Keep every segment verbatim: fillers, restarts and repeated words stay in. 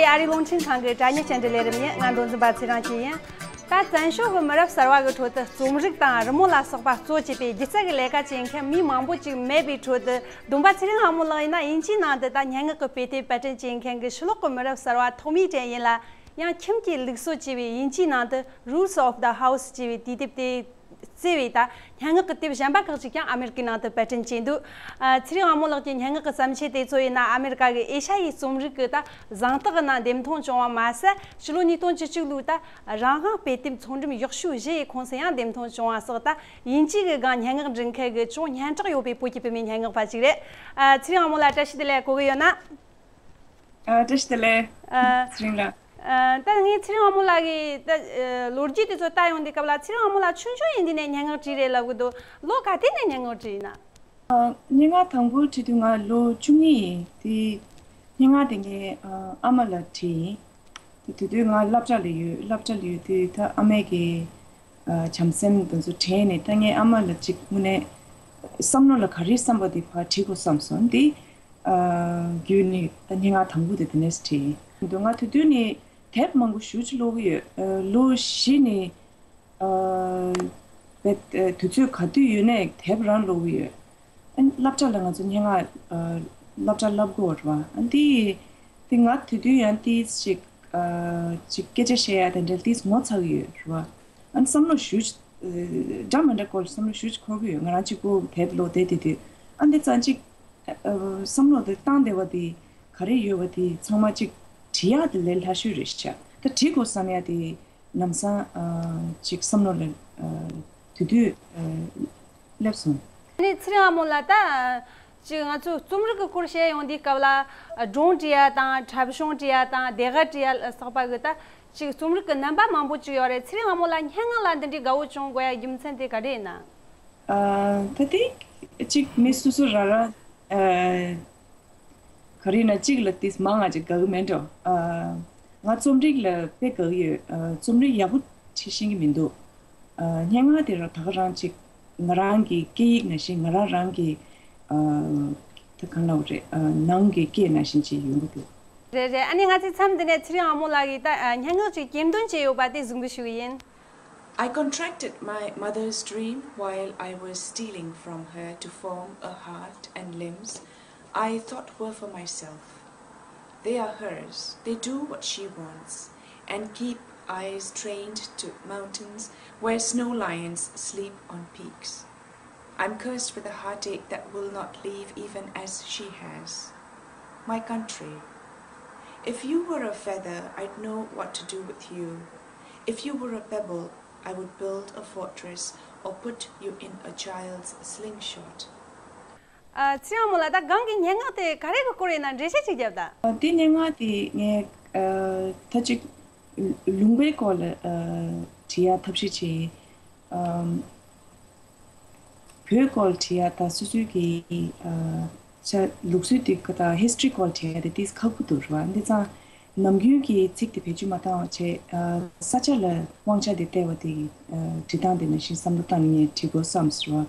ཨ་རིའི་རླུང་འཕྲིན་ཁང་གི་དྲ་བརྙན་བཅར་འདྲི་ལས་རིམ་ཡིན། ང་མདོ་འཛིན་པ་ཚེ་རིང་སྐྱིད་ཡིན། ད་བཙན་བྱོལ་གྱི་མི་རབས་གསར་བ་གི་ཁྲོད་དུ་རྩོམ་རིག་དང་རི་མོ་ལ་སོགས་པ་གཙོ་བྱས་པའི་སྒྱུ་རྩལ་གྱི་ལས་ཀ་བྱེད་མཁན་མི་མང་པོ་ཅིག་མེད་པའི་ཁྲོད་དུ། བསྡོམས་པ་ཚེ་རིང་ལྷ་མོ་ལགས་ཡིན་ན་དབྱིན་ཇིའི་ནང་དུ་ད་སྙན་ངག་གི་དཔེ་དེབ་པར་སྐྲུན་བྱེད་མཁན་གྱི་ཕྱི་ལོགས་ཀྱི་མི་རབས་གསར་བ་ཐོག་མའི་གྲས་ཡིན་ལ། ཡང་ཁྱིམ་གྱི་ལུགས་སྲོལ་ཅེས་པའི་དབྱིན་ཇིའི་ནང་དུ་Rules of the House ཅེས་པའི་དུས་དེབ་དེ་བརྩིས་པའི་ད་སྙན་ངག་གི་དེབ་གཞན་པ་ཁག་ཅིག་ཀྱང་ཨ་མེ་རི་ཀའི་ནང་དུ་པར་སྐྲུན་བྱས་འདུག། ཨ། ཚེ་རིང་ལྷ་མོ་ལགས་ཀྱི་སྙན་ངག་གི་བརྩམས་ཆོས་དེ་ཚོ་ཡིན་ན་ཨ་མེ་རི་ཀ་གི་ཨེ་ཤ་ཡའི་རྩོམ་རིག་གི་ད་གཟེངས་རྟགས་ཀྱི་ནང་འདེམས་ཐོན་བྱུང་བ་མ་ཟད། ཕྱི་ལོ་ཉིས་སྟོང་བཅུ་གཅིག་ལོའི་ད་རང་དབང་དཔེ་དེབ་ཚོང་འགྲེམས་ཡག་ཤོས་བཞི་ཡི་ཁོངས་སུ་ཡང་འདེམས་ཐོན་བྱུང་བ་སོགས། ད་དབྱིན་ཇི་གི་སྒང་སྙན་ངག་འབྲི་མཁན་གྱི་ཅུང་སྙན་གྲགས་ཡོད་པའི་བོད་ཀྱི་བུད་མེད་སྙན་ངག་པ་ཅིག་རེད། ཨ། ཚེ་རིང་ལྷ་མོ་ལགས་བཀྲ་ཤིས་བདེ་ལེགས། གོ་གི་ཡོད་ན། ཨ། བཀྲ་ཤིས་བདེ་ལེགས། ཨ། ཚེ་རིང་ལགས། ཨ། ད་ངས་ཚེ་རིང་ལྷ་མོ་ལགས་ཀྱི་ད་ཨ་ལོ་རྒྱུས་དེ་ཚོ་ལྟ་ཡོང་དུས་སྐབས་ལ། ཚེ་རིང་ལྷ་མོ་ལགས་ཆུང་ཆུང་ཡིན་དུས་ནས་སྙན་ངག་བྲིས་རེད་ལབ་གི་འདུག། ལོ་ག་དུས་ནས་སྙན་ངག་བྲིས་ཡིན་ན། ཨ། སྙན་ངག་དང་པོ་བྲིས་དུས་ང་ལོ་བཅུ་གཉིས་ཡིན། དེ་སྙན་ངག་དེ་ངས་ཨ་ཨ་མ་ལ་བྲིས་ཡིན། དེ་དེ་དུས་ང་སློབ་གྲྭ་ལ་ཡོད། སློབ་གྲྭ་ལ་ཡོད་དུས་ད་ཨ་མས་ཀྱི་ཨ་བྱམས་སེམས་དེ་ཚོ་དྲན་ནས། ད་ངས་ཨ་མ་ལ་ཅིག་དངོས་གནས་བསམ་བློ་ལ་ག་རེ་བསམ་པ་དེ་ཕར་བྲིས་དགོས་བསམ་སོང་། དེ་ཨ་བརྒྱུད་ནས་ད་སྙན་ངག་དང་པོ་དེ་དེ་ནས་བྲིས་ཡིན། འདུག། ང་དེ་དུས་ནས་དེབ་མང་པོ་ཞེ་ཅིག་ཀློག་གི་ཡོད། ཨ་ལོ་བཞི་ནས་ཨ་བེད་ཨ་དུས་ཚོད་ག་དུས་ཡོད་ནའི་དེབ་རང་ཀློག་གི་ཡོད། ཨ་སློབ་གྲྭ་ལ་ང་ཚོ་སྙན་ངག་ཨ་སློབ་གྲྭ་བསླབ་དགོས་རེད་བ། ཨ་འདི་དེ་ང་དེ་དུས་ཡང་ཏིས་ཅིག་ཨ་ཅིག་སྐད་ཆ་བཤད་ཡ་དེ་འདྲ་ཏིས་ངོ་ཚ་གི་ཡོད་རེད་བ། ཨ་བསམ་བློ་ཞེ་ཅིག་ཨ་འདྲ་མི་འདྲ་སྐོར་བསམ་བློ་ཞེ་ཅིག་འཁོར་གི་ཡོད། ང་རང་གཅིག་པོ་དེབ་ཀློག་བསྡད་དེ་དུས། ཨ་འདི་ཙང་ཅིག་ཨ་བསམ་བློ་དེ་བཏང་བསྡད་པ་དེ་ག་རེ་ཡོད་པ་དེ་ཚང་མ་ཅིག་བྲིས་ཡག་དེ་ལས་སླ་ཤོས་རེད་ཤག། ད་བྲིས་དགོས་བསམ་ཡ་དེ་ལམ་སང་ཨ་ཅིག་བསམ་བློ་ལ་ཨ་དེ་དུས་ཨ་སླེབས་སོང་། ཨ་ནི་ཚེ་རིང་ལྷ་མོ་ལགས། ད་ཅིག་ང་ཚོ་རྩོམ་རིག་གི་སྐོར་བཤད་ཡོང་དུས་སྐབས་ལ། ཨ་སྒྲུང་བྲིས་ཡ་དང་། འཁྲབ་གཞུང་བྲིས་ཡ་དང་། ལྡེ་ག་བྲིས་ཡ་ལ་སོགས་པ་གི་ད་ཅིག་རྩོམ་རིག་གི་རྣམ་པ་མང་པོ་ཅིག་ཡོད་རེད། ཚེ་རིང་ལྷ་མོ་ལགས་སྙན་ངག་ལ་འདི་འདྲའི་དགའ་བོ་བྱུང་དགོས་ཡ་རྒྱུ་མཚན་དེ་ག་རེ་ཡིན་ན། ཨ་ད་དེ་ཅིག་མི་སོ་སོ་རང་རང་ཨ་ག་རེ་ཡིན་ན་གཅིག་ལ་ཏིས་མང་ང་ཅིག་དགའ་གི་མེད་འགྲོ། ཨ་ང་རྩོམ་རིག་ལ་དཔེ་དགའ་གི་ཡོད། ཨ་རྩོམ་རིག་ཡག་པོ་བྲིས་ཤེས་ཀྱི་མི་འདུག། ཨ་སྙན་ངག་དེ་རང་ད་ག་རང་ཅིག་ང་རང་གི་སྐད་ཡིག་ནང་བཞིན། ང་རང་རང་གི་ཨ་ད་གང་ལབ་རེད། ཨ་ནང་གི་སྐད་ནང་བཞིན་ཅིག་ཡོང་གི་འདུག། རེད་རེད། ཨ་ནི་ང་ཚོའི་མཚམས་འདི་ནས་ཚེ་རིང་ལྷ་མོ་ལགས་ཀྱིས་ད་ཨ་སྙན་ངག་ཅིག་གྱེར་འདོན་བྱས་ཡོད་པ་དེ་གཟིགས་འབུལ་ཞུ་གི་ཡིན། I contracted my mother's dream while I was stealing from her to form a heart and limbs I thought were for myself. They are hers, they do what she wants, and keep eyes trained to mountains where snow lions sleep on peaks. I'm cursed with a heartache that will not leave even as she has. My country. If you were a feather, I'd know what to do with you. If you were a pebble, I would build a fortress or put you in a child's slingshot. ཨ་ཚེ་རིང་ལྷ་མོ་ལགས། ད་གང་གི་སྙན་ངག་དེ་ག་རེ་གི་སྐོར་ཡིན་ན་འགྲེལ་བཤད་ཅིག་རྒྱབ་དང་། ཨ་དེ་སྙན་ངག་དེ་ངས་ཨ་ད་ཅིག་ལུང་པའི་སྐོར་ལ་ཨ་བྲིས་ཡ་ཐབས་ཤེས་བྱས། ཨམ། བོད་སྐོར་བྲིས་ཡ་ད་སོ་སོའི་གི་ཨ་ཆ་ལུགས་སྲོལ་དེ་ག་ད་ཧིས་ཊོ་རི་སྐོར་བྲིས་ཡ་དེ་ཏིས་ཁག་པོ་འདུག་རེད་བ། འདི་ཙང་ནམ་རྒྱུན་གྱི་ཚིག་དེ་བེད་སྤྱོད་མ་བཏང་བ་བྱས། ཨ་ས་ཆ་ལ་དབང་ཆ་དེ་སྟེར་བ་དེ་ཨ་བྲིས་སྟངས་དེ་ནང་བཞིན་བསམ་བློ་བཏང་ནས་ངས་བྲིས་དགོས་བསམ་ཟེར་བ།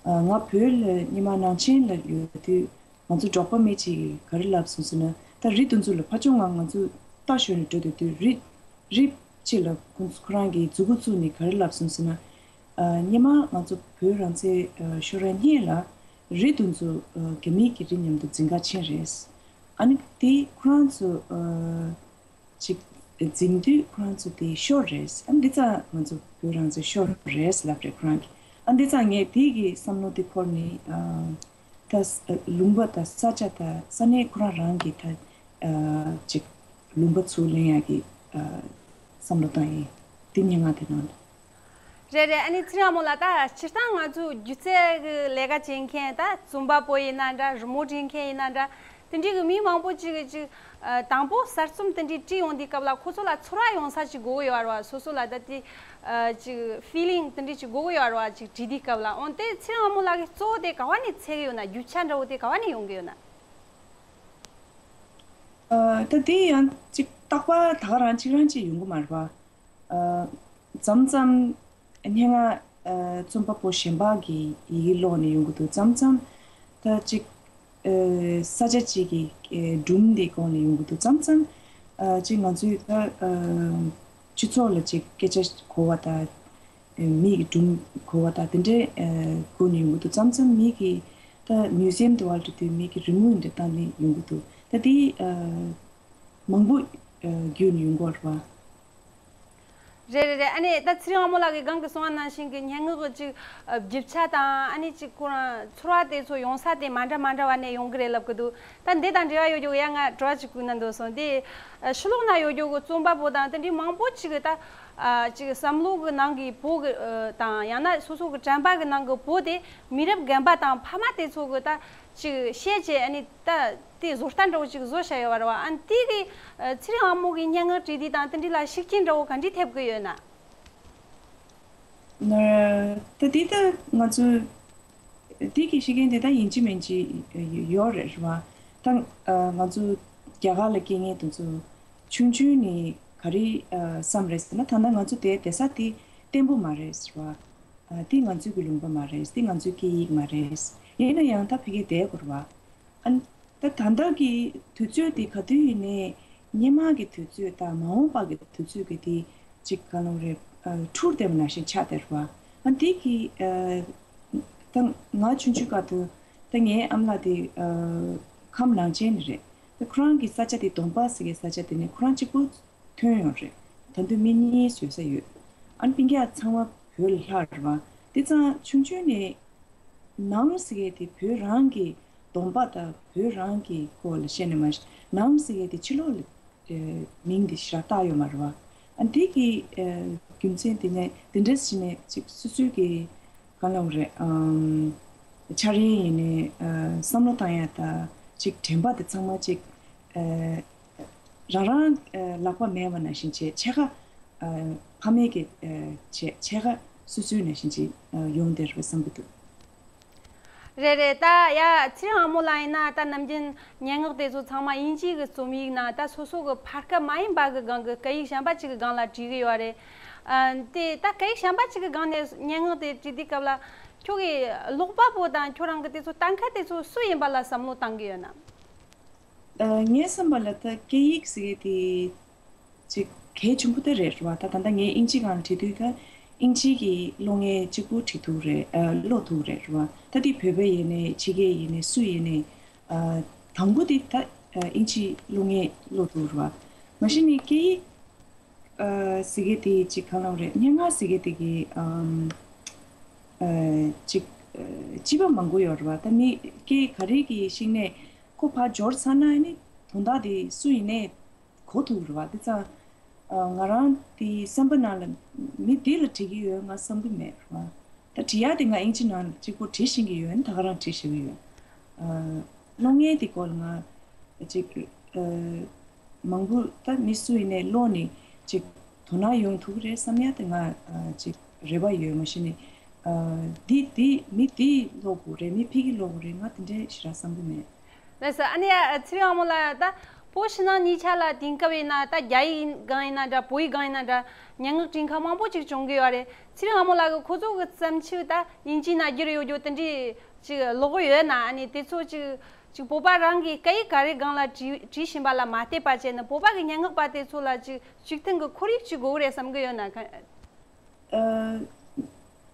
ཨ་ང་བོད་ལ་སྔོན་མ་ནང་ཆེན་ལ་ཡོད་དུས། ང་ཚོ་འབྲོག་པ་མི་གཅིག་གིས་ག་རེ་ལབ་སོང་ཟེར་ན། ད་རི་དེ་ཚོ་ལ་ཕར་ཕྱོགས་ང་ང་ཚོ་རྟ་ཞོན་ནས་འགྲོ་སྡོད་དུས་རི་རི་གཅིག་ལ་ཁོ་ཁོ་རང་གིས་མཛུ་གུ་བཙུགས་ནས་ག་རེ་ལབ་སོང་ཟེར་ན། ཨ་སྔོན་མ་ང་ཚོ་བོད་རང་བཙན་ཨ་ཤོར་བའི་སྔོན་ལ་རི་དེ་ཚོ་ཨ་རྒྱ་མིའི་གི་རི་མཉམ་དུ་འཛིང་ག་ཕྱིན་རེད། ཨ་ནི་དེ་ཁོ་རང་ཚོ་ཨ་ཅིག་འཛིང་དུས་ཁོ་རང་ཚོ་དེ་ཤོར་རེད། ཨ་འདི་ཙང་ང་ཚོ་བོད་རང་བཙན་ཤོར་རེད་ལབ་རེད་ཁོ་རང་གིས། ཨ་འདི་ཙང་ངས་དེ་གི་བསམ་བློ་དེ་འཁོར་ནས་ཨ་ད་ལུང་པ་དང་ས་ཆ་དང་ས་གནས་ཁོ་རང་རང་གི་ད་ཨ་ཅིག་ལུང་པ་ཚུར་ལེན་ཡག་གི་ཨ་བསམ་བློ་བཏང་ཡིན། དེ་སྙན་ངག་དེ་ནང་ལ། རེད་རེད། ཨ་ནི་ཚེ་རིང་ལྷ་མོ་ལགས། ད་སྤྱིར་བཏང་ང་ཚོ་སྒྱུ་རྩལ་གི་ལས་ཀ་བྱེད་མཁན། ད་རྩོམ་པ་པོ་ཡིན་ན་འདྲ། རི་མོ་འབྲི་མཁན་ཡིན་ན་འདྲ། དེ་འདྲའི་གི་མི་མང་པོ་ཅིག་གིས་ཅིག་ཨ་དང་པོ་གསར་རྩོམ་དེ་འདྲའི་བྲིས་ཡོང་དུས་སྐབས་ལ་ཁོ་ཚོ་ལ་ཚོར་བ་ཡོང་ས་ཅིག་དགོས་ཀྱི་ཡོད་རེད་བ། སོ་སོ་ལ་ད་དེ་ཨ་ཅིག་ཕི་ལིང་དེ་འདྲའི་ཅིག་དགོས་ཀྱི་ཡོད་རེད་བ། ཅིག་བྲིས་དུས་སྐབས་ལ། འོན་ཏེ་ཚེ་རིང་ལྷ་མོ་ལགས་ཀྱིས་གཙོ་བོ་དེ་ག་བ་ནས་འཚོལ་གི་ཡོད་ན། རྒྱུ་ཆ་འདྲ་བོ་དེ་ག་བ་ནས་ཡོང་གི་ཡོད་ན། ཨ་ད་དེ་ཡང་ཅིག་རྟག་པར་ད་ག་རང་གཅིག་རང་གཅིག་ཡོང་གི་མ་རེད་བ། ཨ་མཚམས་མཚམས་སྙན་ངག་ཨ་རྩོམ་པ་པོ་གཞན་པ་གི་ཡི་གེ་ཀློག་ནས་ཡོང་གི་འདུག། མཚམས་མཚམས་ད་ཅིག་ཨ་ས་ཆ་གཅིག་གི་ཨ་སྒྲུང་དེ་ཀློག་ནས་ཡོང་གི་འདུག། མཚམས་མཚམས་ ཨ་ཅིག་ང་ཚོའི་ད་ཨ་སྤྱི་ཚོགས་ལ་ཅིག་སྐད་ཆ་གོ་བ་དང་། ཨ་མི་གི་སྒྲུང་གོ་བ་དང་དེ་འདྲའི་ཨ་གོ་ནས་ཡོང་གི་འདུག་མཚམས་མཚམས་མི་གི་ད་མིའུ་ཟི་ཡམ་དུ་བར་དུ་དུས་མི་གི་རི་མོ་འདྲ་བཏང་ནས་ཡོང་གི་འདུག་ད་དེ་ཨ་མང་པོ་ཨ་བརྒྱུད་ནས་ཡོང་གི་ཡོད་རེད་བ། རེད་རེད་རེད། ཨ་ནི་ད་ཚེ་རིང་དབང་མོ་ལགས་ཀྱིས་གོང་གི་གསུངས་པ་ནང་བཞིན་གྱི་སྙན་ངག་གི་ཅིག་ཨ་རྒྱུ་ཆ་དང་། ཨ་ནི་ཅིག་ཁོ་རང་ཚོར་བ་དེ་ཚོ་ཡོང་ས་དེ་མ་འདྲ་མ་འདྲ་བ་ནས་ཡོང་གི་རེད་ལབ་ཀྱི་འདུག་ད་འདི་དང་འབྲེལ་བ་ཡོད་རྒྱུ་ཡ་ང་དྲི་བ་ཅིག་བསྐུར་ན་འདོད་སོང་། དེ་ཨ་ཕྱི་ལོགས་ན་ཡོད་རྒྱུ་གི་རྩོམ་པ་པོ་དང་དེ་འདྲའི་མང་པོ་ཅིག་གི་ད་ཨ་ཅིག་བསམ་བློ་གི་ནང་གི་བོད་གི་ཨ་དང་། ཡང་ན་སོ་སོ་གི་དྲན་པ་གི་ནང་གི་བོད་དེ་མི་རབས་རྒན་པ་དང་ཕ་མ་དེ་ཚོ་གི་ད་ཅིག་བཤད་བྱས། ཨ་ནི་ད་དེ་བཟོ་ལྟ་འདྲ་བོ་ཅིག་བཟོ་བྱས་ཡོད་པ་རེད་བ། ཨ་ནི་དེ་གི་ཨ་ཚེ་རིང་དབང་མོ་གི་སྙན་ངག་བྲིས་དུས་དང་དེ་འདྲའི་ལ་ཤུགས་རྐྱེན་འདྲ་བོ་ག་འདྲས་ཐེབས་ཀྱི་ཡོད་ན། ན་ད་འདི་ད་ང་ཚོ་འདི་གི་ཤེས་མཁན་དེ་ད་ཡིན་གཅིག་མིན་གཅིག་ཡོད་རེད་རེད་བ། ད་ང་ཚོ་རྒྱ་གར་ལ་སྐྱེས་མཁན་དེ་ཚོ་ཆུང་ཆུང་ནས་ག་རེ་བསམ་རེད་ཟེར་ན། ད་ལྟ་ང་ཚོ་དེ་བསྡད་ས་དེ་བརྟན་པོ་མ་རེད་ཟེར་བ། འདི་ང་ཚོའི་གི་ལུང་པ་མ་རེད། འདི་ང་ཚོའི་སྐད་ཡིག་མ་རེད། ཡིན་ན་ཡང་ད་ཕ་གིར་བསྡད་དགོས་རེད་བ། ཨ་ད་ད་ལྟ་གི་དུས་ཚོད་དེ་ག་དུས་ཡིན་ནའི་སྔོན་མ་གི་དུས་ཚོད་དང་མ་འོངས་པ་གི་དུས་ཚོད་ཀྱི་དེ་ཅིག་ག་ལབ་རེད། ཨ་འཁྲུལ་བསྡད་པ་ནང་བཞིན་ཆགས་བསྡད་རེད་བ། ཨ་འདི་གི་ཨ་ད་ང་ཆུང་ཆུང་སྐབས་དུ་ད་ངའི་ཨ་མ་ལགས་དེ་ཨ་ཁམས་ནང་ཆེན་ནས་རེད། ད་ཁོ་རང་གི་ས་ཆ་དེ་གདོང་པ་ཟེར་གི་ས་ཆ་དེ་ནས་ཁོ་རང་གཅིག་པུ་ཐོན་ཡོང་རེད། ད་དུང་མི་གཉིས་བཟོས་ས་ཡོད། ཨ་ནི་སྤུན་ཀྱག་ཚང་མ་བོད་ལ་ལྷག་རེད་བ། དེ་ཙང་ཆུང་ཆུང་ནས་ནང་ཟེར་མཁན་དེ་བོད་རང་གི་གདོང་པ་དང་བོད་རང་གི་སྐོར་ལ་བཤད་ནས་མ་གཞི། ནང་ཟེར་མཁན་དེ་ཕྱི་ལོགས་ལ་ཨེ་མིང་དེ་ཞེ་དྲག་བཏགས་ཡོད་མ་རེད་བ། ཨ་འདི་གི་ཨེ་རྒྱུ་མཚན་དེ་ནས་དེ་འདྲ་ཟེར་ནས་ཅིག་སོ་སོའི་གི་གང་ལབ་རེད། ཨམ་འཆར་ཡན་ཡིན་ནའི་ཨ་བསམ་བློ་བཏང་ཡ་ད་ཅིག་དྲན་པ་དེ་ཚང་མ་ཅིག་ཨེ་རང་རང་ཨ་ལག་པ་མེད་པ་ནང་བཞིན་བྱས། ཕྱེད་ཀ་ཨ་ཕ་མེས་ཀྱི་ཨ་བྱས། ཕྱེད་ཀ་སོ་སོའི་ནང་བཞིན་བྱས་ཨ་ཡོང་བསྡད་རེད་བསམ་གྱི་འདུག་རེད་རེད། ད་ཡ་ཚེ་རིང་དབང་མོ་ལགས་ཡིན་ན་ད་ནམ་རྒྱུན་སྙན་ངག་དེ་ཚོ་ཚང་མ་དབྱིན་ཇིའི་གི་རྩོམ་ཡིག་ནང་། ད་སོ་སོ་གི་ཕ་སྐད་མ་ཡིན་པ་གི་སྒང་གི་སྐད་ཡིག་གཞན་པ་ཅིག་གི་སྒང་ལ་བྲིས་གི་ཡོད་རེད། ཨ་དེ་ད་སྐད་ཡིག་གཞན་པ་ཅིག་གི་སྒང་ནས་སྙན་ངག་དེ་བྲིས་དུས་སྐབས་ལ་ཁྱོད་ཀྱི་ཀློག་པ་པོ་དང་ཁྱོད་རང་གི་དེ་ཚོ་ལྟ་མཁན་དེ་ཚོ་སུ་ཡིན་པ་ལ་བསམ་བློ་བཏང་གི་ཡོད་ན། ཨ་ངའི་བསམ་པ་ལ་ད་སྐད་ཡིག་ཟེར་མཁན་དེ་ཅིག་གལ་ཆེན་པོ་དེ་རེད་རེད་བ། ད་ད་ལྟ་ངས་དབྱིན་ཇི་སྒང་ལ་བྲིས་དུས་ཀ་དབྱིན་ཇི་གི་ཀློག་མཁན་གཅིག་པུ་བྲིས་ཐུབ་རེད། ཨ་ཀློག་ཐུབ་རེད་རེད་བ། ད་དེ་བོད་པ་ཡིན་ནའི་ཕྱི་རྒྱལ་ཡིན་ནའི་སུ་ཡིན་ནའི་ཨ་དང་པོ་དེ་ད་ཨ་དབྱིན་ཇི་ཀློག་མཁན་ཀློག་ཐུབ་རེད་བ། མ་གཞི་ནས་སྐད་ཡིག་ཨ་ཟེར་མཁན་དེ་ཅིག་གང་ལབ་རེད། སྙན་ངག་ཟེར་མཁན་དེ་གི་ཨམ་ཨ་ཅིག་ཨ་སྤྱི་པ་མང་པོ་ཡོད་རེད་བ། ད་མི་སྐད་ག་རེ་གི་ཤིག་ནས་ཁོ་ཕར་འབྱོར་ཚར་ན་ནི་དོན་དག་དེ་སུ་ཡིན་ནའི་གོ་ཐུབ་རེད་བ། དེ་ཙང་ཨ་ང་རང་དེ་སེམས་པ་ནང་ལ་མི་དེ་ལ་བྲིས་ཀྱི་ཡོད་ང་བསམ་གྱི་མེད་རེད་བ། ད་བྲིས་ཡ་དེ་ང་དབྱིན་ཇི་ནང་ལ་གཅིག་པོ་བྲིས་ཤེས་ཀྱི་ཡོད། ད་ག་རང་བྲིས་ཤེས་ཀྱི་ཡོད། ཨ་ཀློག་མཁན་དེ་སྐོར་ལ་ང་ཅིག་ཨ་མང་པོ་ད་མི་སུ་ཡིན་ནའི་ཀློག་ནས་ཅིག་དོ་སྣང་ཡོང་ཐུབ་ཀྱི་རེད་བསམ་ཡ་དེ་ང་ཨ་ཅིག་རེ་བ་ཡོད། མ་གཞི་ནས་ཨ་འདི་འདི་མི་འདི་ཀློག་དགོས་རེད། མི་ཕ་གི་ཀློག་དགོས་རེད། ང་དེ་འདྲའི་ཞེ་དྲག་བསམ་གྱི་མེད། ལགས་སོ། ཨ་ནི་ཡ་ཚེ་རིང་དབང་མོ་ལགས། ད་བོད་ཕྱི་ནང་གཉིས་ཆ་ལ་དེང་སྐབས་ཡིན་ན་ད་རྒྱ་ཡིག་སྒང་ཡིན་ན་འདྲ། བོད་ཡིག་སྒང་ཡིན་ན་འདྲ། སྙན་ངག་བྲིས་མཁན་མང་པོ་ཅིག་བྱུང་གི་ཡོད་རེད། ཚེ་རིང་དབང་མོ་ལགས་ཀྱིས་ཁོ་ཚོ་གི་བརྩམས་ཆོས་ད་དབྱིན་ཇིའི་ནང་བསྒྱུར་ཡོད་རྒྱུ་དེ་འདྲའི་ཅིག་ཀློག་གི་ཡོད་ན། ཨ་ནི་དེ་ཚོ་ཅིག་ཅིག་བོད་པ་རང་གི་སྐད་ཡིག་ག་རེ་སྒང་ལ་བྲིས་བྲིས་བཞིན་པ་ལ་མ་བལྟས་པ་བྱས་ནས་བོད་པ་གི་སྙན་ངག་པ་དེ་ཚོ་ལ་ཅིག་གཅིག་མཐུན་གྱི་ཁོར་ཡུག་ཅིག་དགོས་ཀྱི་རེད་བསམ་གྱི་ཡོད་ན། ག་ཨ་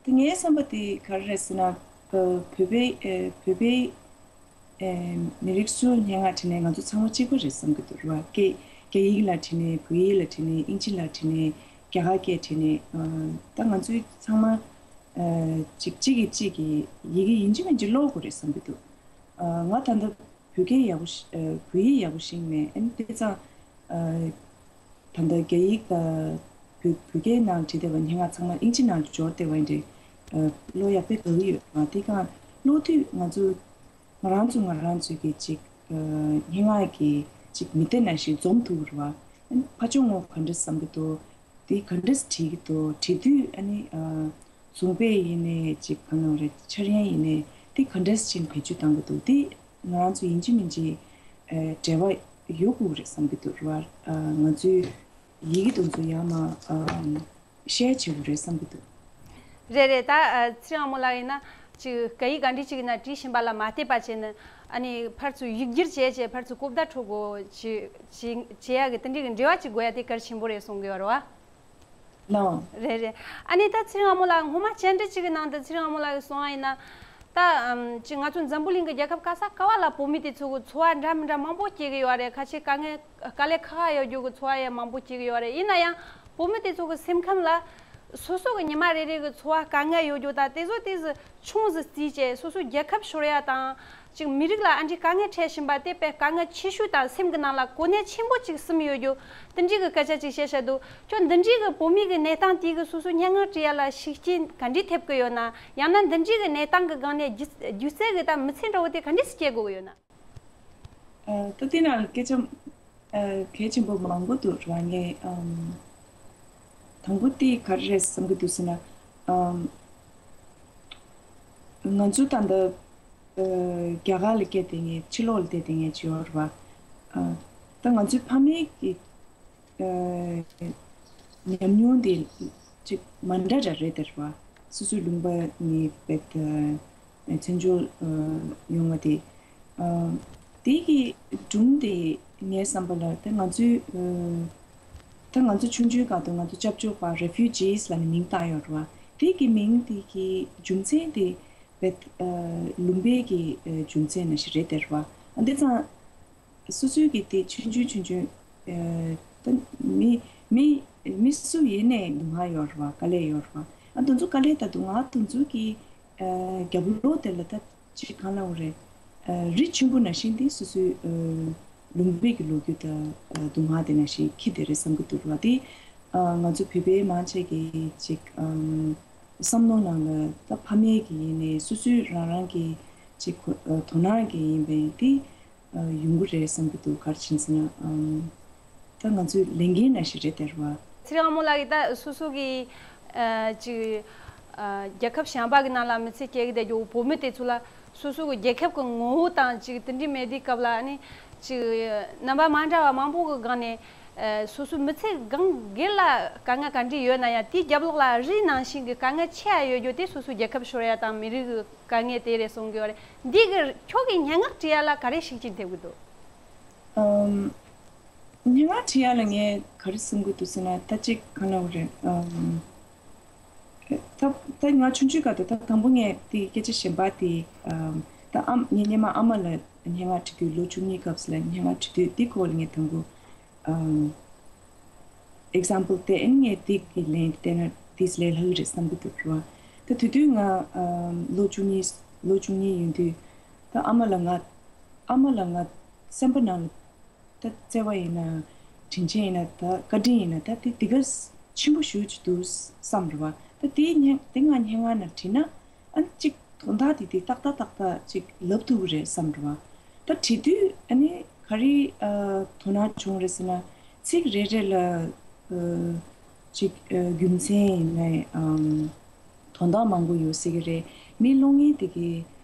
དེ་ངའི་བསམ་པ་དེ་ག་རེ་རེད་ཟེར་ན། ཨ་བོད་པའི་ཨ་བོད་པའི་ཨ་མི་རིགས་སུ་སྙན་ངག་བྲིས་ནས་ང་ཚོ་ཚང་མ་གཅིག་པ་རེད་བསམ་གྱི་འདུག་རེད་བ། སྐད་རྒྱ་ཡིག་ལ་བྲིས་ནས། བོད་ཡིག་ལ་བྲིས་ནས། དབྱིན་ཇི་ལ་བྲིས་ནས། རྒྱ་གར་སྐད་བྲིས་ནས། ཨ་ད་ང་ཚོའི་ཚང་མ་ཨ་གཅིག་གཅིག་གིས་གཅིག་གི་ཡི་གེ་ཡིན་གཅིག་མིན་གཅིག་ཀློག་དགོས་རེད་བསམ་གྱི་འདུག་ཨ་ང་ད་ལྟ་བོད་སྐད་ཡག་པོ་ཤ་ཨ་བོད་ཡིག་ཡག་པོ་ཤེས་མེད། ཨ་ནི་དེ་ཙང་ཨ་ད་ལྟ་རྒྱ་ཡིག་དང་བོད་བོད་སྐད་ནང་བྲིས་བསྡད་པ་སྙན་ངག་ཚང་མ་དབྱིན་ཇི་ནང་དུ་འབྱོར་བསྡད་པ་ཡིན་དུས་ཨ་ཀློག་ཡག་དཔེ་དགའ་གི་ཡོད། ཨ་དེ་གང་ཀློག་དུས་ང་ཚོ་ང་རང་ཚོ་ང་རང་ཚོའི་གི་ཅིག་ཨ་སྙན་ངག་གི་ཅིག་མི་སྡེ་ནང་བཞིན་འཛོམས་ཐུབ་རེད་བ། ཨ་ནི་ཕར་ཕྱོགས་ངོས་ག་འདྲ་བསམ་གྱི་འདུག་དེ་ག་འདྲས་བྲིས་ཀྱི་འདུག་བྲིས་དུས་ཨ་ནི་ཨ་གཟུངས་དཔེ་ཡིན་ནའི་ཅིག་གང་ལབ་རེད། འཆར་ཡན་ཡིན་ནའི་དེ་ག་འདྲས་ཅིག་བེད་སྤྱོད་གཏང་གི་འདུག་དེ་ང་རང་ཚོ་ཡིན་གཅིག་མིན་གཅིག་ཨ་འབྲེལ་བ་ཡོད་དགོས་རེད་བསམ་གྱི་འདུག་རེད་བ། ཨ་ང་ཚོའི་ཡི་གེ་དེ་ཚོ་ཡར་མར་ཨ་ཤེར་བྱེད་དགོས་རེད་བསམ་གྱི་འདུག་རེད་རེད། ད་ཨ་ཚེ་རིང་དབང་མོ་ལགས་ཡིན་ན་ ཅིག་སྐད་ཡིག་ག་འདྲ་ཅིག་ཡིན་ན་བྲིས་ཤེས་པ་ལ་མ་བལྟས་པ་བྱས་ནས་ཨ་ནི་ཕར་ཚུར་ཡིག་སྒྱུར་བྱས་བྱས་ཕར་ཚུར་གོ་བརྡ་འཕྲོད་དགོས་ཅིག་ཅིག་བྱེད་ཡ་གི་དེ་འདྲའི་གི་འབྲེལ་བ་ཅིག་དགོས་ཡ་དེ་གལ་ཆེན་པོ་རེད་གསུང་གི་ཡོད་རེད་བ། ལའོ། རེད་རེད། ཨ་ནི་ད་ཚེ་རིང་ཨ་མོ་ལགས་སྔོན་མ་བཅར་འདྲི་ཅིག་གི་ནང་དུ་ཚེ་རིང་ཨ་མོ་ལགས་ཀྱིས་གསུངས་པ་ཡིན་ན། ད་ཨམ་ཅིག་ང་ཚོ་འཛམ་བུ་གླིང་གི་རྒྱལ་ཁབ་ག་ས་ག་བ་ལ་བོད་མི་དེ་ཚོ་གི་འཚོ་བ་འདྲ་མི་འདྲ་མང་པོ་སྐྱེ་གི་ཡོད་རེད། ཁ་ཆེ་དཀའ་ངལ་དཀའ་ལས་ཁག་ཁག་ཡོད་རྒྱུ་གི་འཚོ་བ་ཡང་མང་པོ་སྐྱེ་གི་ཡོད་རེད། ཡིན་ན་ཡང་བོད་མི་དེ་ཚོ་གི་སེམས་ཁམས་ལ་སོ་སོ་གི་ཉི་མ་རེ་རེ་གི་འཚོ་བ་དཀའ་ངལ་ཡོད་རྒྱུ་དང་དེ་ཚོ་དེ་ཚོ་ཆུང་ཟིག་བརྩིས་བྱས་སོ་སོའི་རྒྱལ་ཁབ་ཤོར་ཡ་དང་། ཅིག་མི་རིགས་ལ་ཨ་འདྲའི་དཀའ་ངལ་འཕྲད་བཞིན་པ་དེ་དཔེ་དཀའ་ངལ་ཆེ་ཤོས་དང་སེམས་ཀྱི་ནང་ལ་གོ་གནས་ཆེན་པོ་ཅིག་ཟིན་ཡོད་རྒྱུ་དེ་འདྲའི་གི་སྐད་ཆ་ཅིག་བཤད་བཤད་འདུག་ཁྱོད་འདི་འདྲའི་གི་བོད་མི་གི་གནས་སྟངས་དེ་གི་སོ་སོའི་སྙན་ངག་བྲིས་ཡ་ལ་ཤུགས་རྐྱེན་ག་འདྲའི་ཐེབས་ཀྱི་ཡོད་ན། ཡང་ན་འདི་འདྲའི་གི་གནས་སྟངས་གི་སྒང་ནས་སྒྱུ་སྒྱུ་རྩལ་གི་ད་མི་ཚེ་འདྲ་བོ་དེ་ག་འདྲས་སེ་སྐྱེལ་དགོས་ཀྱི་ཡོད་ན། ཨ། ད་དེ་ནང་སྐད་ཆ་ཨ་གལ་ཆེན་པོ་མང་པོ་འདུག་ར། ངས་ཨམ་དང་པོ་དེ་ག་རེ་རེད་བསམ་གྱི་འདུག་ཟེར་ན། ཨམ་ང་ཚོ་ད་ལྟ་ཨ་རྒྱ་གར་ལ་སྐྱེས་བསྡད་མཁན་ཕྱི་ལོགས་ལ་བསྡད་བསྡད་མཁན་ཅིག་ཡོད་རེད་བ། ཨ་ད་ང་ཚོའི་ཕ་མེས་ཀྱི་ཨ་ཉམས་མྱོང་དེ་ཅིག་མ་འདྲ་འདྲ་རེད་དེ་རེད་བ། སོ་སོའི་ལུང་པ་ནས་བེད་ཨ་བཙན་བྱོལ་ཨ་ཡོང་བ་དེ། ཨ་དེ་གི་སྒྲུང་དེ་ངའི་བསམ་པ་ལ་ད་ང་ཚོའི་ཨ་ད་ང་ཚོ་ཆུང་ཆུང་སྒང་དུ་ང་ཚོ་སྐྱབས་བཅོལ་བ་རེ་ཕུ་ཇིས་ལབ་ནས་མིང་བཏགས་ཡོད་རེད་བ། དེ་གི་མིང་དེ་གི་རྒྱུ་མཚན་དེ་བེད་ཨ་ལུང་པའི་གི་ཨ་རྒྱུ་མཚན་ནང་བཞིན་རེད་དེ་རེད་བ། ཨ་འདི་ཙང་སོ་སོའི་གི་དེ་ཆུང་ཆུང་ཆུང་ཆུང་ཨ་ད་མི་མི་མི་སུ་ཡིན་ནའི་སྡུག་བསྔལ་ཡོད་རེད་བ། དཀའ་ལས་ཡོད་རེད་བ། ཨ་དེ་ཚོ་དཀའ་ལས་ད་སྡུག་བསྔལ་དེ་ཚོ་གི་ཨ་རྒྱབ་ལོགས་དེ་ལ་ད་ཅིག་གང་ལབ་དགོས་རེད། ཨ་རི་ཆེན་པོ་ནང་བཞིན་དེ་སོ་སོའི་ཨ་ལུང་པའི་གི་ལོ་རྒྱུས་དང་ཨ་སྡུག་བསྔལ་དེ་ནང་བཞིན་འཁྱེར་བསྡད་རེད་བསམ་གྱི་འདུག་ར། དེ་ཨ་ང་ཚོ་བོད་པའི་མང་ཆེ་གི་ཅིག་ཨམ་བསམ་བློ་ནང་ལ་ད་ཕ་མེས་ཀྱི་ཡིན་ནའི་སོ་སོའི་རང་རང་གི་ཅིག་ཁོ་ཨ་དོ་སྣང་གི་ཡིན་པས་དེ་ཨ་ཡོང་གི་རེད་བསམ་གྱི་འདུག་ག་རེ་བྱས་ཟེར་ན་ཨམ་ད་ང་ཚོའི་ལས་འགན་ནང་བཞིན་རེད་དེ་རེད་བ། ཚེ་རིང་དབང་མོ་ལགས་ཀྱིས་ད་སོ་སོ་གི་ཨ་ཅིག་ཨ་རྒྱལ་ཁབ་གཞན་པ་གི་ནང་ལ་མི་ཚེ་སྐྱེལ་གི་བསྡད་རྒྱུ་བོད་མི་དེ་ཚོ་ལ་སོ་སོ་གི་རྒྱལ་ཁབ་ཀྱི་ངོ་བོ་དང་ཅིག་དེ་འདྲའི་མེད་དུས་སྐབས་ལ་ཨ་ནི་ཅིག་རྣམ་པ་མ་འདྲ་བ་མང་པོ་གི་སྒང་ནས་ཨ་སོ་སོའི་མི་ཚེ་སྒང་སྒེར་ལ་དཀའ་ངལ་ག་འདྲ་ཡོད་ན་ཡང་དེའི་རྒྱབ་ལོགས་ལ་རིགས་ནང་བཞིན་གྱི་དཀའ་ངལ་ཆེ་ཡ་ཡོད་རྒྱུ་དེ་སོ་སོའི་རྒྱལ་ཁབ་ཤོར་ཡ་དང་མི་རིགས་ཀྱི་དཀའ་ངལ་དེ་རེད་གསུང་གི་ཡོད་རེད། འདི་གི་ཁྱོད་ཀྱི་སྙན་ངག་བྲིས་ཡ་ལ་ག་རེ་ཤུགས་རྐྱེན་ཐེབས་གི་འདུག་ཨམ། སྙན་ངག་བྲིས་ཡ་ལ་ངས་ག་རེ་གསུང་གི་འདུག་ཟེར་ན། ད་ཅིག་ག་ལབ་དགོས་རེད། ཨམ། ད་ད་ང་ཆུང་ཆུང་སྐབས་དུ་ད་དང་པོ་ངས་དེ་སྐད་ཆ་གཞན་པ་དེ་ཨམ་ད་ཨམ་ངའི་སྔོན་མ་ཨ་མ་ལ་སྙན་ངག་བྲིས་དུས་ལོ་བཅུ་གཉིས་སྐབས་སུ་ལ་སྙན་ངག་བྲིས་དུས་དེ་སྐོར་ལ་ངས་དང་པོ་ཨམ་ཨེག་ཛམ་པལ་དེ་ཨེ་ངས་དེ་གི་ལན་བལྟས་ན་དེས་ལས་སླ་གི་རེད་བསམ་གི་འདུག་ར། ད་དེ་དུས་ང་ཨམ་ལོ་བཅུ་གཉིས་ལོ་བཅུ་གཉིས་ཡིན་དུས་ད་ཨ་མ་ལ་ང་ཨ་མ་ལ་ང་སེམས་པ་ནང་ལ་ད་བརྩེ་བ་ཡིན་ན་དྲིན་ཆེན་ཡིན་ན་ད་བཀའ་དྲིན་ཡིན་ན་ད་དེ་དེ་ག་ཆེན་པོ་ཞེ་ཅིག་འདུག་བསམ་རེད་བ། ད་དེ་སྙན་དེ་ང་སྙན་ངག་ནང་བྲིས་ན་ཨ་ནི་ཅིག་དོན་དག་དེ་དེ་ཏག་ཏག་ཏག་ཏག་ཅིག་ལབ་ཐུབ་ཀྱི་རེད་བསམ་རེད་བ། ད་བྲིས་དུས་ཨ་ནི་ག་རེ་ཨ་དོ་སྣང་བྱུང་རེད་ཟེར་ན། ཚིག་རེ་རེ་ལ་ཨ་ཅིག་ཨ་རྒྱུ་མཚན་ཡིན་ནའི་ཨམ་དོན་དག་མང་པོ་ཡོད་སྲིད་ཀྱི་རེད། མི་གློག་བརྙན་དེ་གའི་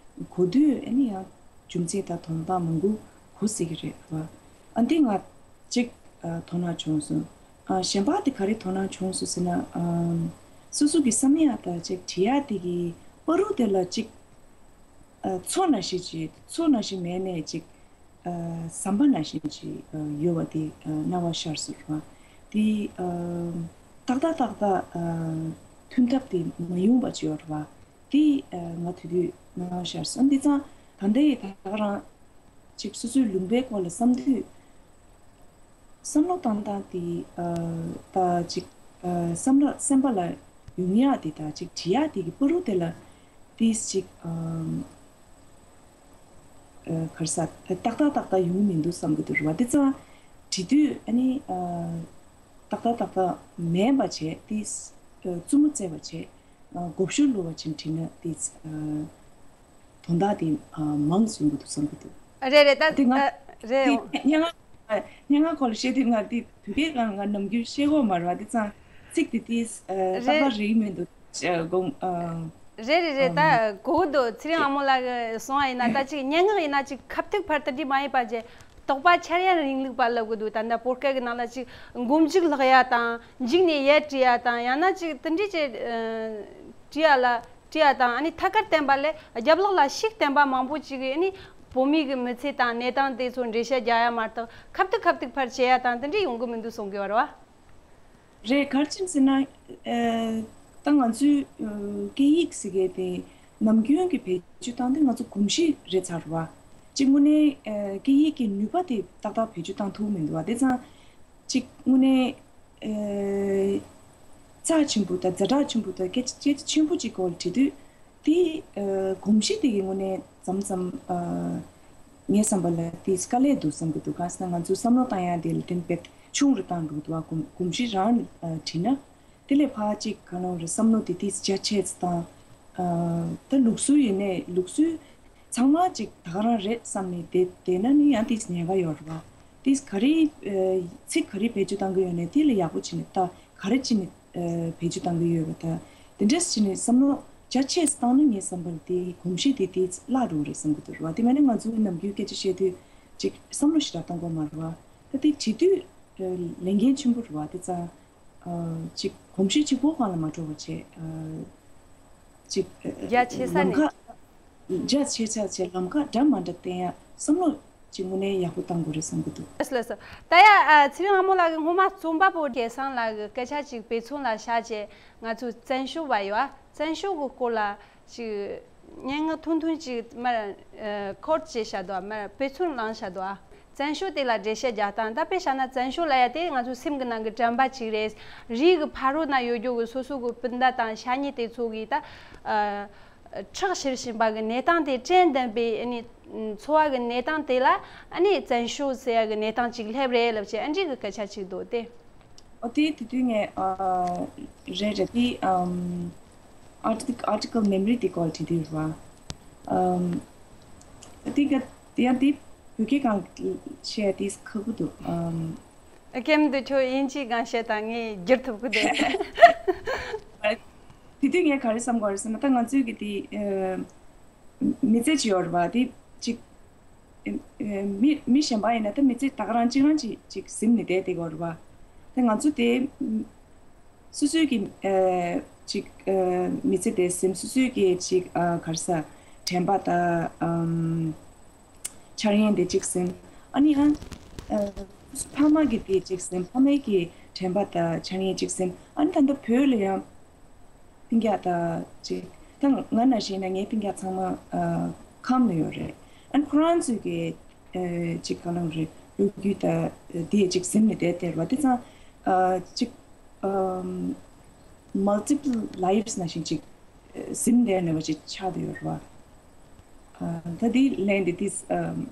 གོ་དུས་ཨ་ནི་ཡང་རྒྱུ་མཚན་དང་དོན་དག་མང་པོ་གོ་སྲིད་ཀྱི་རེད་བ། ཨ་འདི་ང་གཅིག་ཨ་དོ་སྣང་བྱུང་སོང་། ཨ་གཞན་པ་དེ་ག་རེ་དོ་སྣང་བྱུང་སོང་ཟེར་ན། ཨམ་སོ་སོ་གི་བསམ་ཡ་དང་ཅིག་བྲིས་ཡ་དེ་གི་བར་དུ་དེ་ལ་ཅིག་ཨ་མཚོ་ནང་བཞིན་ཅིག་མཚོ་ནང་བཞིན་མེད་ནས་ཅིག་ཨ་ཟམ་པ་ནང་བཞིན་ཅིག་ཨ་ཡོད་པ་དེ་ཨ་སྣང་བ་ཤར་སོང་ར། དེ་ཨ་ཏག་ཏག་ཏག་ཏག་ཨ་མཐུན་ཐབས་དེ་མ་ཡོང་བ་ཅིག་ཡོད་ར་བ། དེ་ཨ་ང་དེ་དུས་སྣང་བ་ཤར་སོང་། འདི་ཙང་ད་ལྟའི་ད་ག་རང་ཅིག་སོ་སོའི་ལུང་པའི་སྐོར་ལ་བསམ་དུས། བསམ་བློ་བཏང་སྟངས་དེ་ཨ་ད་ཅིག་ཨ་བསམ་བློ་སེམས་པ་ལ་ཡོང་ཡག་དེ་དང་ཅིག་བྲིས་ཡག་དེ་གི་བར་དུ་དེ་ལ་དེ་ཅིག་ཨ་ཨ་ག་རེ་ཟ་ཏག་ཏག་ཏག་ཏག་ཡོང་གི་མི་འདུག་བསམ་གི་འདུག་རེད་བ། དེ་ཙང་བྲིས་དུས་ཨ་ནི་ཨ་ཏག་ཏག་ཏག་ཏག་མེད་པ་བྱས་དེ་ཨ་རྩུབ་མོ་བཙལ་བ་བྱས། ཨ་མགོ་བཤུ་བླུགས་པ་ཅིག་བྲིས་ན་དེ་ཨ་དོན་དག་དེ་ཨ་མང་སོང་གི་འདུག་བསམ་གི་འདུག་རེད་རེད། ད་དེ་ང་ཨ་རེད། དེ་སྙན་ངག་སྙན་ངག་སྐོར་ལ་བཤད་དུས་ང་དེ་བོད་སྐད་ང་ང་ནམ་རྒྱུན་བཤད་གོ་མ་རེད་བ། དེ་ཙང་ཚིག་དེ་དེ་ཨ་རེད། ཏག་ཏག་རེད་མི་འདུག་ཨ་དགོངས་ཨ་རེད་རེད་རེད། ཨམ་ད་གོ་གི་འདུག་ཚེ་རིང་ཨ་མོ་ལགས་གསུངས་པ་ཡིན་ན་ད་ཅིག་སྙན་ངག་ཡིན་ན་ཅིག་ཁ་ཐུག་ཕར་དེ་འདྲ་མ་ཡིན་པ་བྱས། དོགས་པ་འཆར་ཡ་རིང་ལུགས་པ་ལབ་གི་འདུག་ད་ལྟ་བོད་སྐད་ཀྱི་ནང་ལ་ཅིག་མགོ་མཇུག་ལྷག་ཡ་དང་མཇུག་ནས་ཡར་བྲིས་ཡ་དང་ཡང་ན་ཅིག་དེ་འདྲ་ཅིག་ཨ་བྲིས་ཡ་ལ་ བྲིས་ཡ་དང་ཨ་ནི་ཐད་ཀར་བསྟན་པ་ལས་རྒྱབ་ལོགས་ལ་ཤིག་བསྟན་པ་མང་པོ་ཅིག་གིས་ཨ་ནི་བོད་མི་གི་མི་ཚེ་དང་གནས་སྟངས་དེ་ཚོ་འགྲེལ་བཤད་རྒྱག་ཡ་མ་གཏོགས་ཁ་ཐུག་ཁ་ཐུག་ཕར་བྱེད་ཡ་དང་དེ་འདྲ་ཡོང་གི་མི་འདུག་གསུང་གི་ཡོད་རེད་བ། རེད། ག་རེ་བྱས་ཟེར་ན། ཨ། ད་ང་ཚོའི་ཨ། སྐད་ཡིག་ཟེར་མཁན་དེ་ནམ་རྒྱུན་གྱི་བེད་སྤྱོད་བཏང་དུས་ང་ཚོ་གོམས་གཤིས་རེད་ཚར་བ། གཅིག་དངོས་གནས་ཨ། སྐད་ཡིག་གི་ནུས་པ་དེ་ཏག་ཏག་བེད་སྤྱོད་བཏང་ཐུབ་མི་འདུག་བ། དེ་ཙང་གཅིག་དངོས་གནས་ཨ། རྩ་ཆེན་པོ་དང་ཛ་དྲག་ཆེན་པོ་དང་སྐད་ཆ་སྐད་ཆ་ཆེན་པོ་གཅིག་སྐོར་དྲིས་དུས། དེ་ཨ། གོམས་གཤིས་དེ་གི་དངོས་གནས་མཚམས་མཚམས་ཨ། ངའི་བསམ་པ་ལ་དེ་དཀའ་ལས་འདུག་བསམ་གྱི་འདུག་གང་ཟེར་ན་ང་ཚོའི་བསམ་བློ་བཏང་ཡ་དེ་ལ་དེ་དཔེ་ཆུང་རུ་བཏང་འགྲོ་གི་འདུག་བ། གོམས་གོམས་གཤིས་རང་ཨ། བྲིས་ན། དེ་ལས་ཕར་གཅིག་ག་ལབ་རེད། བསམ་བློ་དེ་དེ་རྒྱ་ཆེ་ཙམ་བཏང་། ཨ། ད་ལུགས་སྲོལ་ཡིན་ནའི་ལུགས་སྲོལ་ཚང་མ་གཅིག་ད་ག་རང་རེད་བསམ་ནས་བསྡད་བསྡད་ན་ནི་ཡང་དེ་ཉེན་ཁ་ཡོད་རེད་བ། དེ་ག་རེ་ཨ། ཚིག་ག་རེ་བེད་སྤྱོད་བཏང་གི་ཡོད་ནའི་དེ་ལ་ཡག་པོ་བྱས་ནས་ད་ག་རེ་བྱས་ནས། ཨ། བེད་སྤྱོད་བཏང་གི་ཡོད་པ་དང་། དེ་འདྲས་བྱས་ནས་བསམ་བློ་རྒྱ་ཆེ་ཙམ་བཏང་ན་ངའི་བསམ་པར་དེའི་གོམས་གཤིས་དེ་དེ་བརླག་འགྲོ་གི་རེད་བསམ་གྱི་འདུག་རེད་བ། དེ་མིན་ན་ང་ཚོའི་ནམ་རྒྱུན་སྐད་ཆ་བཤད་དུས་ཅིག་བསམ་བློ་ཞེ་དྲག་གཏོང་དགོས་མ་རེད་བ། ད་དེ་བྱེད་དུས་ཨ། ལས་འགན་ཆེན་པོ་རེད་བ། དེ་ཙང་ཨ། ཅིག་གོམས་གཤིས་གཅིག་པོ་སྒང་ལ་མ་འགྲོ་བ་བྱས། ཨ། ཅིག་ཨ། རྒྱ་ཆེ་ས་ལམ་ནས། ཁ་རྒྱ་ཆེ་ས་བྱས་ལམ་ཁ་འདྲ་མ་འདྲ་བསྟན་ཡ་བསམ་བློ་ཅིག་དངོས་གནས་ཡག་པོ་བཏང་དགོས་རེད་བསམ་གྱི་འདུག་ལགས་སོ་ལགས་སོ། ད་ཡ་ཨ། ཚེ་རིང་དབང་མོ་ལགས་ཀྱིས་སྔོན་མ་རྩོམ་པ་པོ་སྐལ་བཟང་ལགས་ཀྱི་སྐད་ཆ་ཅིག་དཔེ་མཚོན་ལ་བཞག་བྱས་ང་ཚོའི་བཙན་བྱོལ་བ་ཡོད་ཨ། བཙན་བྱོལ་གྱི་སྐོར་ལ་ཅིག་སྙན་ངག་ཐུང་ཐུང་ཅིག་མར་ཨ། ཀོཊ་བྱས་བཞག་འདུག་ཨ། མར་དཔེ་མཚོན་བླངས་བཞག་འདུག་ཨ། བཙན་བྱོལ་དེ་ལ་འགྲེལ་བཤད་རྒྱག་སྟངས། ད་དཔེ་བཞག་ན་བཙན་བྱོལ་ལབ་ཡ་དེ་ང་ཚོའི་སེམས་ཀྱི་ནང་གི་དྲན་པ་ཅིག་རེད། རིགས་ཀྱི་ཕ་རོལ་ན་ཡོད་རྒྱུ་གི་སོ་སོ་གི་སྤུན་ཟླ་དང་ཤ་ཉེ་དེ་ཚོ་གིས་ད་ཨ། ཁྲག་བཤུར་བཞིན་པ་གི་གནས་སྟངས་དེ། དྲན་ལྡན་པའི་ཨ་ནི་འཚོ་བ་གི་གནས་སྟངས་དེ་ལ་ཨ་ནི་བཙན་བྱོལ་ཟེར་ཡ་གི་གནས་སྟངས་ཅིག་སླེབས་རེད་ལབ་བྱས་ཨ་འདྲི་གི་སྐད་ཆ་ཅིག་འདུག་སྟེ། ཨོ་དེ་དེ་དུས་ངས་ཨ། རེད་རེད། དེ་ཨམ། ཨར་ཊི་ཀལ་མེ་མོ་རི་དེ་སྐོར་བྲིས་དུས་རེད་བ། ཨམ། དེ་ག་དེ་ཡང་དེ་བོད་སྐད་སྒང་བཤད་ཡ་དེ་ཁག་པོ་འདུག་ཨམ། ཨ། ཀེམ་དུ་ཁྱོད་དབྱིན་ཇིའི་སྒང་བཤད་དང་ངས་བསྒྱུར་ཐུབ་ཀྱི་འདུག་དེ་དུས་ངས་ག་རེ་བསམ་དགོས་རེད་ཟེར་ན། ད་ང་ཚོའི་གི་དེ་ཨ། མི་ཚེ་ཅིག་ཡོད་རེད་བ། དེ་ཅིག་ཨ། མི་མི་གཞན་པ་ཡིན་ན་ད་མི་ཚེ་ད་ག་རང་གཅིག་རང་ཅིག་ཅིག་ཟིན་ནས་བསྡད་བསྡད་ཀྱི་ཡོད་རེད་བ། ད་ང་ཚོ་དེ་སོ་སོའི་གི་ཨ། ཅིག་ཨ། མི་ཚེ་དེ་ཟིན། སོ་སོའི་གི་ཅིག་ཨ། ག་རེ་ཟ། དྲན་པ་དང་ཨམ། འཆར་ཡན་དེ་གཅིག་ཟིན། ཨ་ནི་ཡང་ཨ། ཕ་མ་གི་དེ་གཅིག་ཟིན། ཕ་མའི་གི་དྲན་པ་དང་འཆར་ཡན་གཅིག་ཟིན། ཨ་ནི་ད་ལྟ་བོད་ལ་ཡང་སྤུན་ཀྱག་དང་གཅིག་ད་ང་ནང་བཞིན་ན་ངའི་སྤུན་ཀྱག་ཚང་མ་ཨ། ཁམས་ལ་ཡོད་རེད། ཨ་ནི་ཁོ་རང་ཚོའི་གི་ཨ། གཅིག་ག་ལབ་རེད། ལོ་རྒྱུས་དང་དེ་གཅིག་ཟིན་ནས་བསྡད་བསྡད་རེད་བ། དེ་ཙང་ཨ། གཅིག་ཨམ། མལ་ཊི་པལ་ལའིབ་ནང་བཞིན་གཅིག་ཟིན་བསྡད་ནས་བ་ཅིག་ཆགས་བསྡད་ཡོད་རེད་བ། ཨ། ད་དེ་ལན་དེ་དེ་ཨ།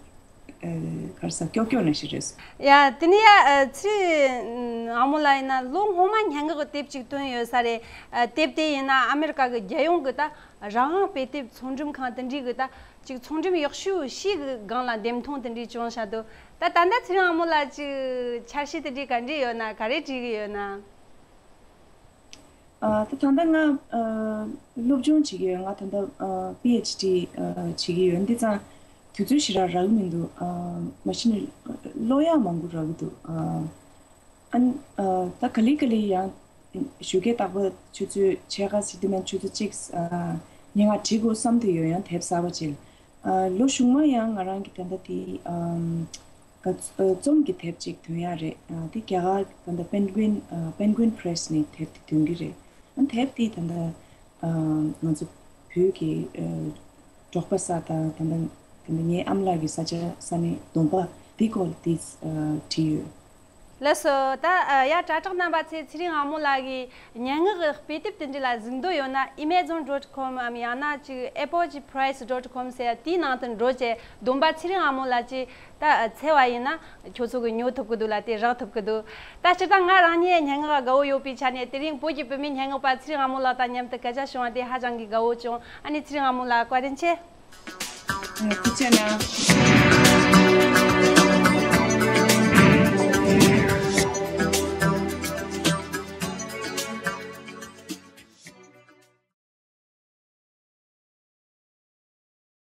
ཨ། ག་རེ་ཟ། ཀྱོག་ཀྱོག་ནང་བཞིན་རེད། ཡ། དེ་ནས་ཡ་ཨ། ཚེ་རིང་དབང་མོ་ལགས་ཡིན་ན་ལོ་སྔོན་མ་སྙན་ངག་གི་དེབ་ཅིག་བཏོན་ཡོད་ས་རེད། ཨ། དེབ་དེ་ཡིན་ན་ཨ་མེ་རི་ཀ་གི་རྒྱལ་ཡོངས་གི་ད་རང་དབང་དཔེ་དེབ་ཚོང་འགྲེམས་ཁང་དེ་འདྲའི་གི་ད་ཅིག་ཚོང་འགྲེམས་ཡག་ཤོས་ཤིག་གི་སྒང་ལ་འདེམས་ཐོན་དེ་འདྲའི་བྱུང་བཞག་འདུག་ད་ད་ལྟ་ཚེ་རིང་དབང་མོ་ལགས་ཅིག་འཆར་གཞི་དེ་འདྲའི་ག་འདྲ་ཡོད་ན། ག་རེ་བྲིས་གི་ཡོད་ན། ཨ། ད་ད་ལྟ་ང་ཨ། སློབ་སྦྱོང་བྱེད་ཀྱི་ཡོད། ང་ད་ལྟ་ཨ། པི་ཨེཆ་ཌི་ཨ། བྱེད་ཀྱི་ཡོད། འདི་ཙང་དུས་ཚོད་ཞེ་དྲག་རག་གི་མི་འདུག་ཨ། མ་གཞི་ནས་ཀློག་ཡག་མང་པོ་རག་གི་འདུག་ཨ། ཨ། ཨ། ད་ག་ལེ་ག་ལེ་ཡང་ཞོགས་ཀས་རྟག་པར་ཆུ་ཚོད་ཕྱེད་ཀ་ཟེར་དུས་ན་ཆུ་ཚོད་གཅིག་ཨ། སྙན་ངག་བྲིས་དགོས་བསམ་དུ་ཡོད། ཡང་དེབ་གསར་པ་ཅིག་ཨ། ལོ་གཞུག་མ་ཡང་ང་རང་གི་ད་ལྟ་དེ་ཨམ། ཨ། རྩོམ་གྱི་དེབ་ཅིག་ཐོན་ཡག་རེད། ཨ། དེ་རྒྱ་གར་ད་ལྟ་པེན་གུན། ཨ། པེན་གུན་པི་རེ་སི་ནས་དེབ་དེ་ཐོན་གྱི་རེད། ཨ། དེབ་དེ་ད་ལྟ་ཨ། ང་ཚོ་བོད་ཀྱི་ཨ། འབྲོག་པ་ས་དང་ད་ལྟ་ད་ལྟ་ངའི་ཨ་མ་ལགས་ཀྱི་ས་ཆ་ས་གནས་གདོང་པ་དེ་སྐོར་དེ་ཨ། བྲིས་ཡོད། ལགས་སོ། ད་ཨ། ཡ། དྲ་གྲོགས་རྣམ་པ་ཚོས་ཚེ་རིང་དབང་མོ་ལགས་ཀྱི་སྙན་ངག་གི་དཔེ་དེབ་དེ་འདྲ་ལ་གཟིགས་འདོད་ཡོད་ན། ཨེ་མེ་ཛོན་ཌོཊ་ཀོམ་འམ་ཡང་ན་ཅིག་ཨེ་པོ་ཅི་པི་རེ་སི་ཌོཊ་ཀོམ་ཟེར་ཡ་དེའི་ནང་དུ་འགྲོ་བྱས། སྡོམ་པ་ཚེ་རིང་དབང་མོ་ལགས་ཀྱིས་ད་འཚོལ་བ་ཡིན་ན་ཁྱོད་ཚོ་གིས་ཉོ་ཐུབ་ཀྱི་འདུག་ལ། དེ་རག་ཐུབ་ཀྱི་འདུག་ད་སྤྱིར་བཏང་ང་རང་ཉིད་སྙན་ངག་དགའ་བོ་ཡོད་པའི་ཆ་ནས་དེ་རིང་བོད་ཀྱི་བུད་མེད་སྙན་ངག་པ་ཚེ་རིང་དབང་མོ་ལགས་དང་མཉམ་དུ་སྐད་ཆ་བྱུང་བ་དེ་ཧ་ཅང་གི་དགའ་བོ་བྱུང་། ཨ་ནི་ཚེ་རིང་དབང་མོ་ལགས་བཀའ་དྲིན་ཆེ། ཐུགས་རྗེ་གནང་།